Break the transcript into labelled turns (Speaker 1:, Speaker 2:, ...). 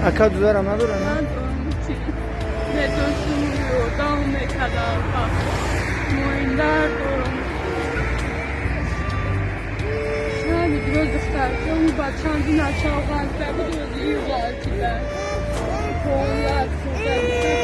Speaker 1: Ака дузарам надора, на?
Speaker 2: Надорам чи. Медоштум, ёрдам мекардам. Моиндар дорам. Шаби дӯз духтарчам бачам ду нача ғалта буд, ӯзи ғалтида. 15, 16.